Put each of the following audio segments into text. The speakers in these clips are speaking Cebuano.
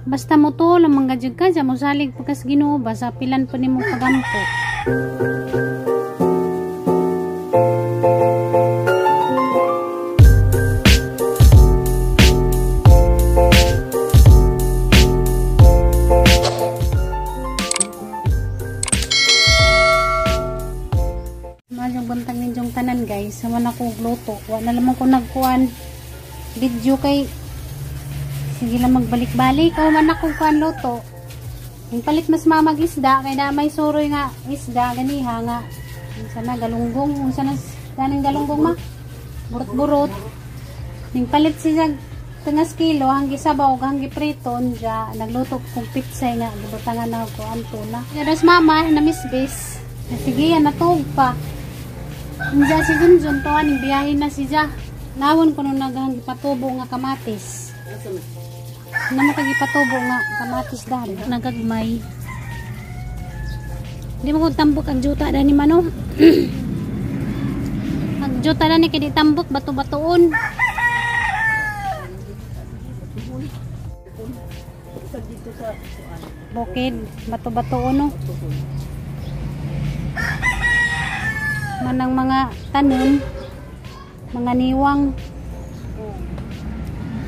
Basta mo to lang mga jud ka dya, mosalig pagkas Ginoo ba sa pilan pa nimo pagampo. Maayong buntag ninyong tanan guys, sama na ko luto. Wa na lamang ko nagkuan video kay sige lang magbalik-balik. O man akong kuan luto. Yung palit mas mamag isda kay na may suroy nga isda ganiha nga. Unsa na galunggong, unsa na daning galunggong ma? Burot-burot. Ning palit siya tungas kilo hanggi sabaw hanggi prito unja nagluto kong pitsay nga gibutangan na ko ang tuna. Gadas mama na misbis. Sige yan natug pa. Unja si Junjun to aning biyahe na siya. Nawon kuno nagahang gipatubo nga kamatis. Namo kay gipatubo nga kamatis dahil nagagmay. Di mo kung tambok ang juta dani mano. Ang juta dani kay di tambok bato-batoon. Bukid bato-batoon no. Manang mga tanom, mga niwang.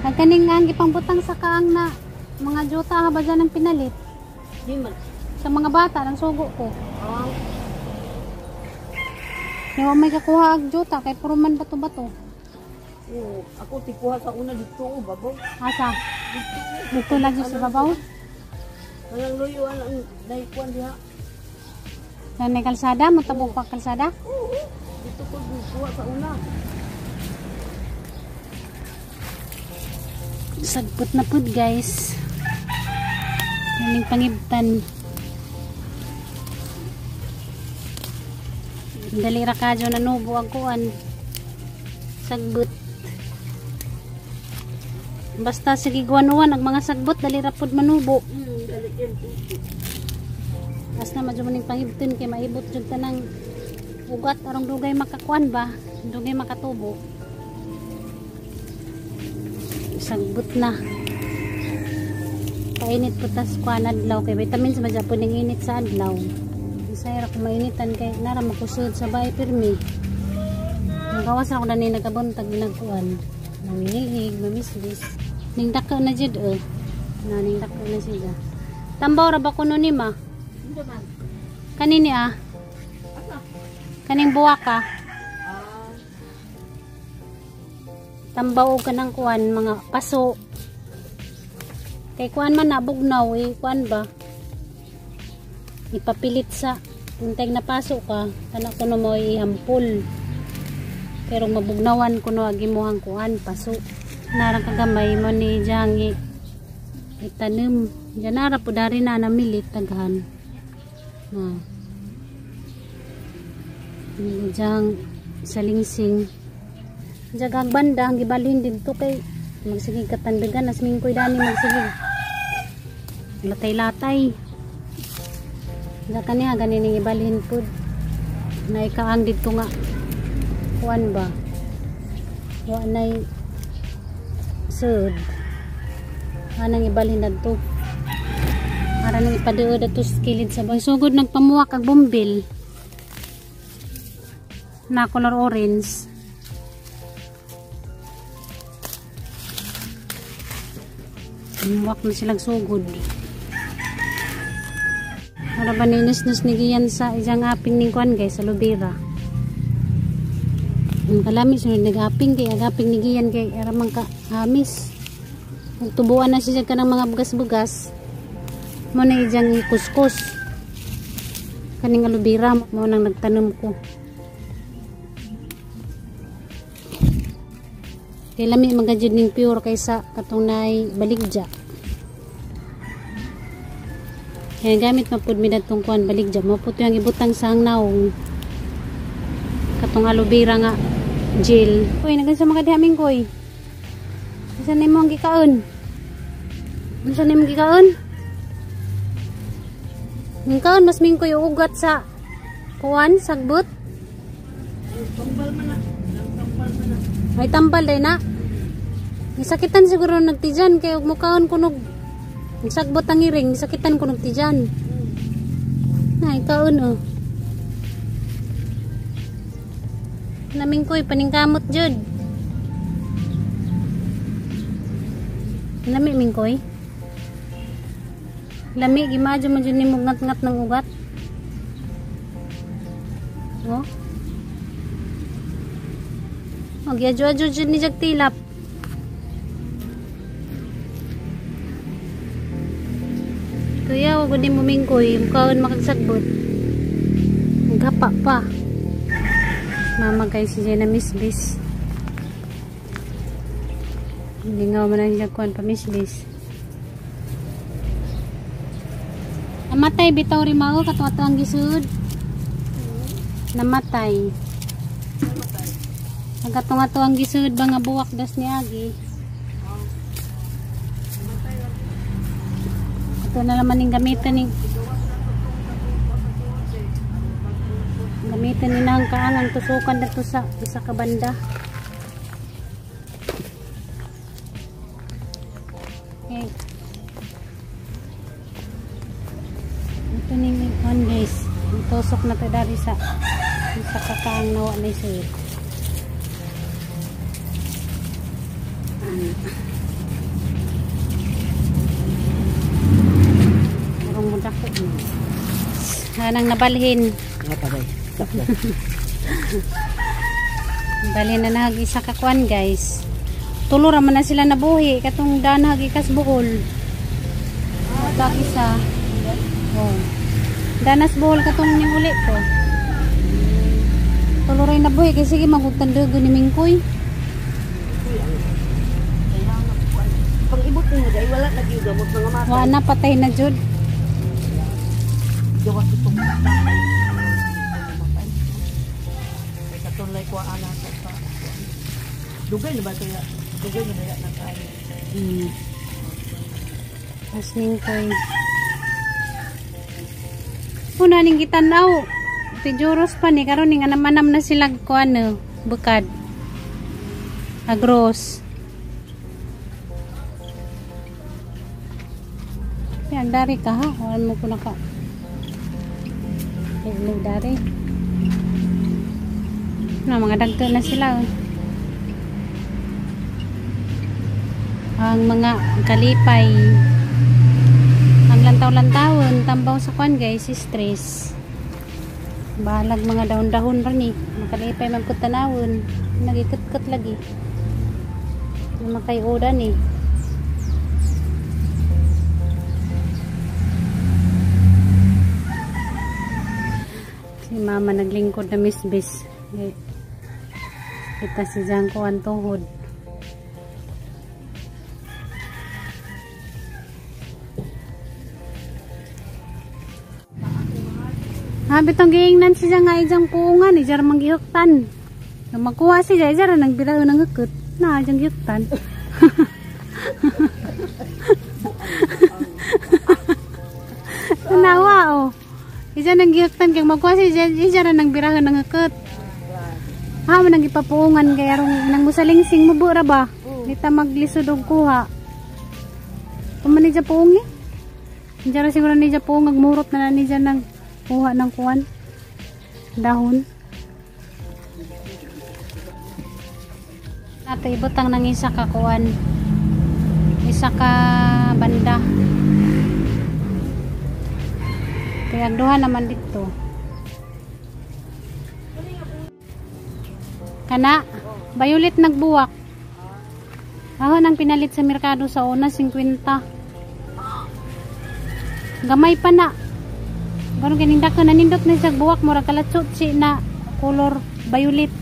Ang kaning ang gipangbutang sa kaang na mga juta ha ba dyan ang pinalit? Di man. Sa mga bata, ang sugo ko. Ah. Kaya may kakuha ang juta, kay puro man bato-bato. Oo, ako tikuha sa una dito, oh, babaw. Asa? Dito lagi sa babaw? Kanang luyuan ang naikuan diha. Sa may kalsada, matabok pa kalsada? Oo, dito ko kuha sa una. Sagpot na pud guys. Kaning pangibtan. Dali ra kadyo nanubo ang kuan. Sagbot. Basta sige guwanuan ang mga sagbot dali ra pud manubo. Dali yan. Basta madyo maning pangibton kay maibot jud tanang ugat arong dugay makakuan ba, dugay makatubo. Sagbot na. Painit po tas kuan adlaw kay vitamins man japon ning init sa adlaw. Bisaya ra ko mainitan kay nara makusod sa bahay pirmi. Magawas ra ko dani nagabuntag nagkuan. Manginilhig, mamisbis. Ning dako na jud oh. Na ning dako na siya. Tambaw ra ba kuno ni ma? Kanini ah. Kaning buwaka. Tambaw og kanang kuan mga paso. Kay kuan man na bugnaw eh kuan ba? Ipapilit sa untay na paso ka kana kuno mo ihampol. Pero mabugnawan kuno agi mohang kuan paso. Narang kagamay mo ni jangi itanem. Janara po dari na namilit taghan. Na. Jang salingsing. Jagang banda ang gibalhin didto kay magsigig katandagan as mingkoy dani magsigig latay-latay. Ja kaniya ganin ibalhin pud. Naikaang didto nga kuan ba. Wa nay sud. Anang ibalhin adto. Para nang ipaduod ato sa kilid sa bay. Sugod nagpamuwak ang bombil na color orange. Muwak na silang sugod. Para ba ninis-nis nigiyan sa isang aping ning kuan guys, aloe vera. Ang kalami sunod nag-aping kay agaping nigiyan kay aramang ka amis. Tubuan na siya kanang mga bugas-bugas. Mo na ijang ikuskus. Kaning aloe vera mo nang nagtanom ko. Kay lami magajud ning pure kaysa katong nay baligja. Kaya gamit mapud mi dadtong kuan baligja mo pud yang ibutang sa hangnaong katong aloe vera nga gel. Koy nagansa mga diha koy. Unsa nimo ang gikaon? Unsa nimo gikaon? Gikaon mas mingkoy ugat sa kuan sagbot. Tambal man na. Tambal man na. Ay tambal day na. Gisakitan siguro nagtijan kay og mukaon kunog Ang sagbot ang iring, sakitan ko nung tiyan. Na, ikaw oh. Naming ko'y paningkamot jud. Lami mingkoy. Lami gimadyo man jud nimo ngat-ngat ng ugat. Oh. Oh, giadyo-adyo jud ni jag tilap. Kuya, wag mo mingkoy, mukaon makagsagbot. Gapa pa. Mama guys, si Jenna Miss Bis. Hindi nga man ang kuan pa Miss Bis. Namatay bitaw ri mao katong ang gisud. Namatay. Ang katong ato ang gisud ba nga buwak das ni Agi. Ito na naman yung gamitan ni gamitan ni nang kaangang tusukan na to sa isa ka banda. Okay. Ito ni one guys. Tusok na to dari sa isa ka kaang nawa na isuot. Murong mo dako. Hanang nabalhin. Balhin na nahag isa ka kuan guys. Tulo ra man na sila nabuhi katong danhag ikas buhol. Tag isa. Oh. Danas buhol katong ning uli ko. Tulo ra nabuhi kay sige magugtandugo ni Mingkoy. Pang-ibot mo dai wala na gyud gamot mga matay. Wa na patay na jud. Gawas itong matay. Katulay ko ana sa dugay na ba kaya? Dugay na ba na kayo? As Mingkoy. Una ning gitan-aw. Pijuros pa ni karon ning anam-anam na sila ko ano, bukad. Agros. Yan dari ka ha, wala mo ko naka. Yan dari. Na mga dagto na sila. Oh. Ang mga kalipay. Ang lantaw-lantawon, tambaw sa kwan guys, stress. Balag mga dahon-dahon ra ni, makalipay man pud tanawon, nagikut-kut lagi. Makay-udan ni. Si mama naglingkod na misbis. Kita si Jangko ang tuhod. Habit ang giingnan siya nga ijang puungan, ijar manggihuktan. Nung magkuha siya, ijar nang biraw ng hukut. Na, ijang gihuktan. Nawa, oh. Ijar nang gihuktan, kaya magkuha siya, ijar nang biraw ng hukut. Ha, manang ipapuungan, kaya rong nang musalingsing mo bura ba? Dita maglisod og kuha. Kuman ija puung eh. Ijar siguro nija puung, agmurot na nija ng kuha ng kuwan dahon. Ato ibutang ng isa ka kuwan, isa ka banda. Kaya duha naman dito. Kana violet nagbuwak. Ahon ang pinalit sa merkado sa una 50. Gamay pa na. Karon kining dako nanindot na siya buwak mura kalatsutsi na color violet.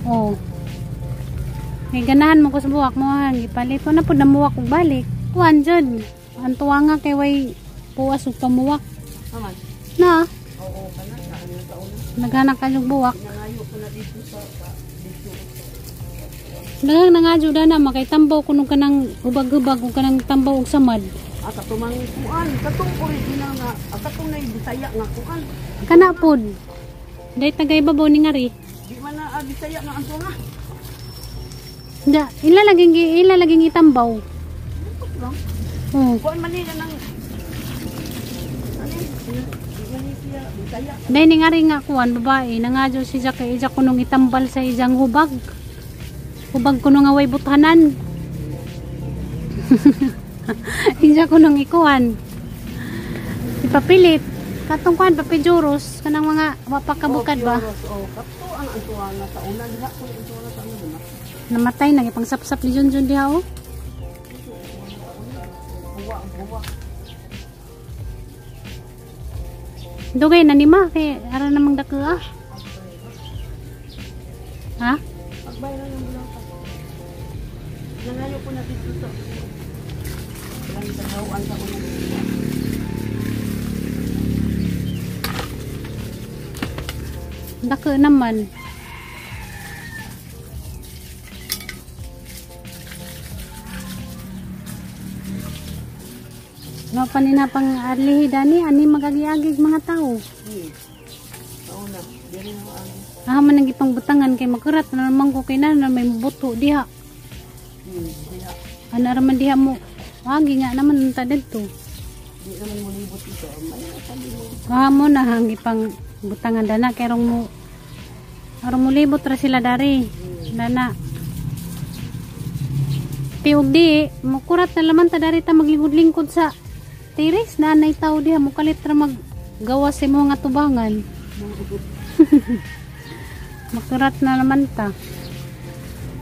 Oh. Kay ganahan mo ko sa buwak mo han gipalit ko na pud namuwak og balik. Kuan jud. Ang tuwanga kay way puas og pamuwak. Na. Oo kana sa ano sa una. Naghanak ka og buwak. Nangayo ko na dito sa dito. Daghang nangadyo dana makay tambaw kuno kanang hubag-hubag ug kanang tambaw og samad. Ah, katumang kuan, katong original nga, katong nay Bisaya nga kuan. Kana pod. Dahit tagay babaw ni ngari. Di man na Bisaya nga anto nga. Da, ila laging itambaw. lang. Oh. Kuan man nila ng ano yun? Di man ni siya Bisaya. Dahil ni nga rin nga kuan babae nangadyo si Jack kay ija kunong itambal sa ijang hubag. Hubag kuno nga way buthanan. Ija kunong ikuan. Ipapilit katong kuan papijuros kanang mga wapakabukad ba. Oh, kato ang antuana sa una diha ko ang antuana sa una diba? Namatay nang ipangsapsap ni Junjun diha oh. Buwa, buwa. Dugay na ni ma kay ara namang dako ah. Ha? Pagbay lang yung bulak. Nangayo ko na dito sa lang sa hawaan sa una. Dako naman. No pa ni na pang arlihi dani ani magagiagig mga tao. Sa una, diri na ang Ah man ang gipang butangan kay makurat na naman ko kay na may buto diha. Diha. Ana ra man diha mo. Agi nga naman unta didto. Di naman mo libot ito. May sabi mo. Ah mo na ang gipang butangan dana kay rong mo aron mo libot ra sila dari. Dana. Piug di, mukurat na laman ta dari ta maglingkod-lingkod sa tiris na anay tao diha mukalit ra maggawa sa imo nga tubangan. Makurat na naman ta.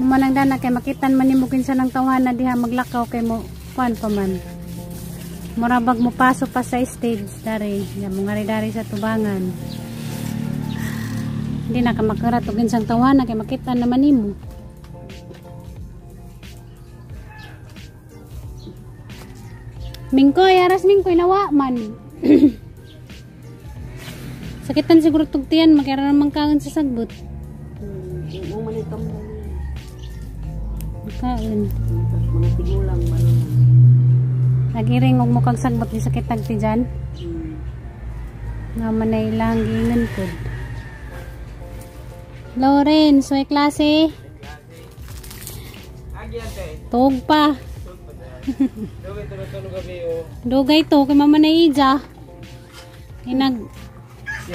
Mumanang dana kay makitan man nimo kinsa ng tawhana diha maglakaw kay mo kuan pa man. Murabag mo paso pa sa stage dari, ya mo ngari dari sa tubangan. Hindi na ka makurat og kinsang tawhana kay makitan naman nimo. Mingkoy, aras mingkoy nawa man. Sakitan siguro tugtian, makira naman kaon sa sagbot. Mo man itong Kaon. mga tigulang man. Nagiring og mukhang sagbot di sakit tagti dyan. Naman na ilang giingan pod. Lawrence, may klase. Tuog pa. Dugay to, kay mama na ija. Inag,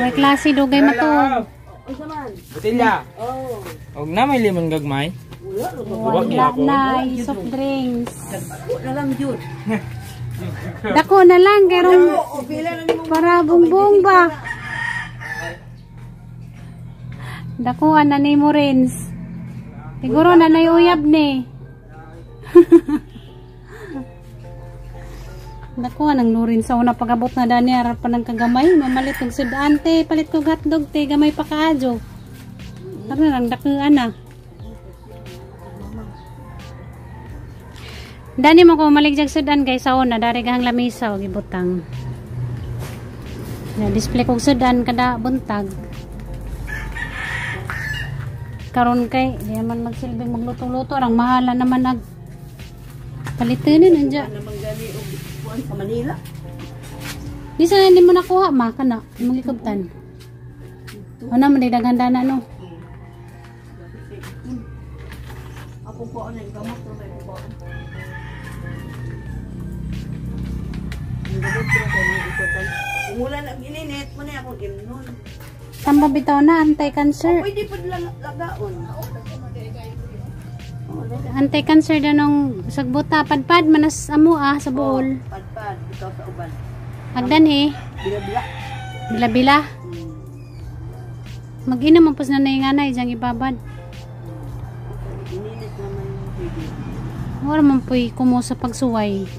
may klase, dugay matuog. Unsa man? Botilya. Oh. Og na may limon gagmay. Wala ra ba? Wala na, soft drinks. Wala lang jud. Dako na lang, karong O pila na nimo. para bungbong ba? Dakuan na ni mo Renz. Siguro na uyab ni. Dakuan ang nurin sa una pagabot na dani aral pa ng kagamay. Mamalit og sudan te, palit ko hotdog te, gamay pa kaadyo. Tara lang dakuan na. Dani mo ko maligjag sudan guys sa una dari gahang lamisa og ibutang. Na display kog sudan kada buntag. Karon kay di naman magsilbing magluto-luto rang mahala naman nag palitunin anja. Naman gani og kuan sa Manila. Di sana hindi mo nakuha ma kana imong gikubtan. Ano man daghan na no. Ako po ang gamot ra may kuan. Ang gamot ra kay mga ikutan. Kung wala na gininit mo na akong imnon. Tamba bitaw na anti-cancer. Pwede po lang lagaon. Anti-cancer danong sagbota padpad manas amo ah sa buol. Padpad, ikaw sa uban. Agdan eh. Bila-bila. Bila-bila. Mag-inom ang na nanay diyang ibabad. Ininit naman yung pwede. Wala man po'y kumo sa pagsuway.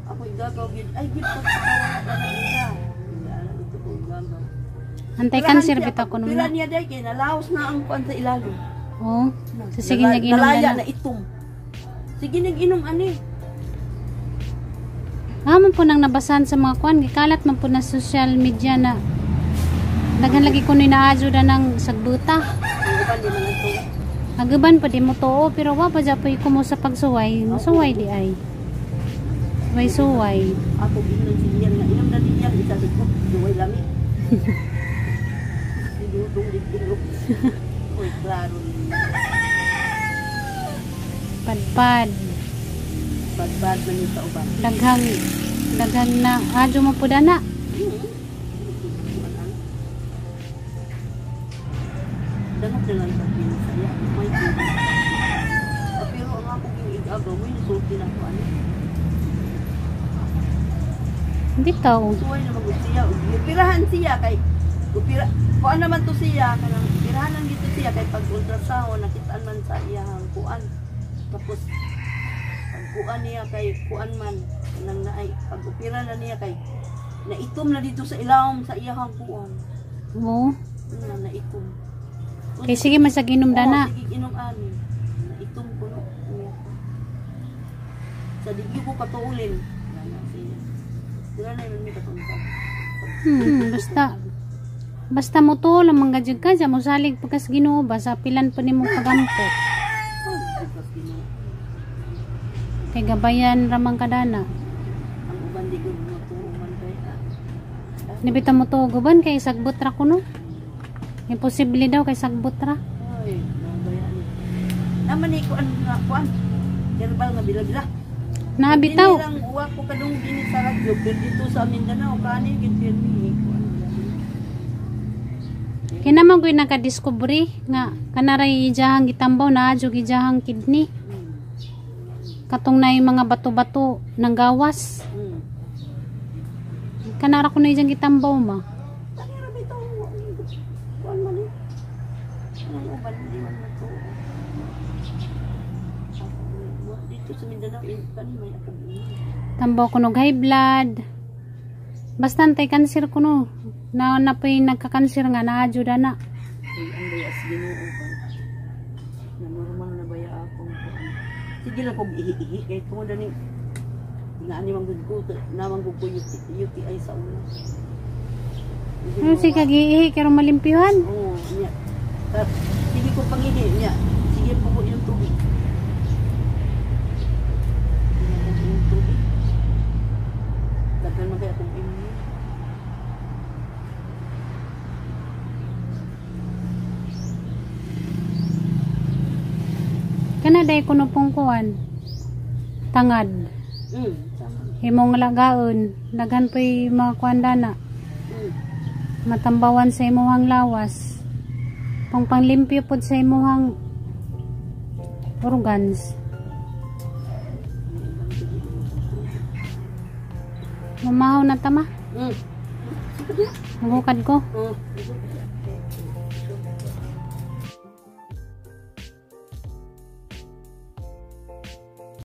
Ako igagaw yun. Ay, gid ko sa wala na nila. Ito ko igagaw. Anti-cancer bitaw ko Pila nun. niya day kay nalaos na ang kuan sa ilalim. Oo. So, sige nag-inom Nalaya na. na itom. Sige nag-inom ani. Ah, man po nang nabasahan sa mga kuan. Gikalat man po na social media na daghan lagi ko ni naadyo na ng sagbuta. Ang uban di man ito. Agaban pa di mo too, pero wa pa dyan po'y kumo sa pagsuway. Masuway di ay. Suway-suway. Ako ginon si Ian na inom na niya isa sa ko. Duway lami. Sige dong dito. Uy, klaro. Padpad. Badbad man yung sa uban. Daghang daghang na adyo mo pud ana. Dangop na lang sa pinsaya. May tubig. Ah, pero ang ako yung igaga mo, yung sulti na ako ano. Bitaw. Suway na magud siya. Upirahan siya kay upira kuan naman to siya kanang upirahan lang dito siya kay pag ultrasound nakitaan man sa iyang kuan. Tapos pag kuan niya kay kuan man kanang naay pag upira na niya kay naitom na dito sa ilawom sa iyang kuan. Oo. Na naitom. Kay sige man sa ginom dana. Oo, sige inom ani. Naitom ko no. Niya. Sa digyo ko katuulin. Wala siya. Dila na yun mi katunta. Basta basta mo to lang mga jud ka dya, mosalig pagkas Ginoo ba sa pilan pa nimo pagampo. Oh, bukas Ginoo. Kay gabayan ramang kadana. Ang uban di gud mo tuo man kay ah. Nibita mo to guban kay sagbot ra kuno. Imposible daw kay sagbot ra. Ay, nabayaan. Naman ni kuan nga kuan. Herbal nga bila-bila. Na bitaw. Dili lang uwa ko kadung dini sa radyo pero dito sa Mindanao kani gid pirmi kuan. Kay naman ko'y nakadiscovery nga kanaray ijahang gitambaw na adyo ijahang kidney. Katong na mga bato-bato ng gawas. Kanara ko na ijang gitambaw ma. Tangira bitaw kuan man ni. Ang uban di man matuo. Dito sa Mindanao in kani may akong una. Tambaw kuno high blood. Basta antay cancer kuno. Na na po'y nagka-cancer nga na adyo dana. Ay, ang bayas Ginoo ba? Na normal na baya akong kuan. Sige lang kog ihi-ihi kay tungod ani naani man gud ko namang gud ko UTI sa una. Hindi Ano mo si kagiihi pero malimpyuhan. Oo, niya. Sige ko pangihi niya. Sige po ko yung tubig. Sige ko yung tubig. Daghan man kay akong inom. Kana day kuno pong kuan. Tangad. Sama. Imong lagaon, daghan po'y mga kuan dana. Matambawan sa imuhang lawas. Pang panglimpyo pod sa imuhang organs. Mamahaw na tama. Magukad ko.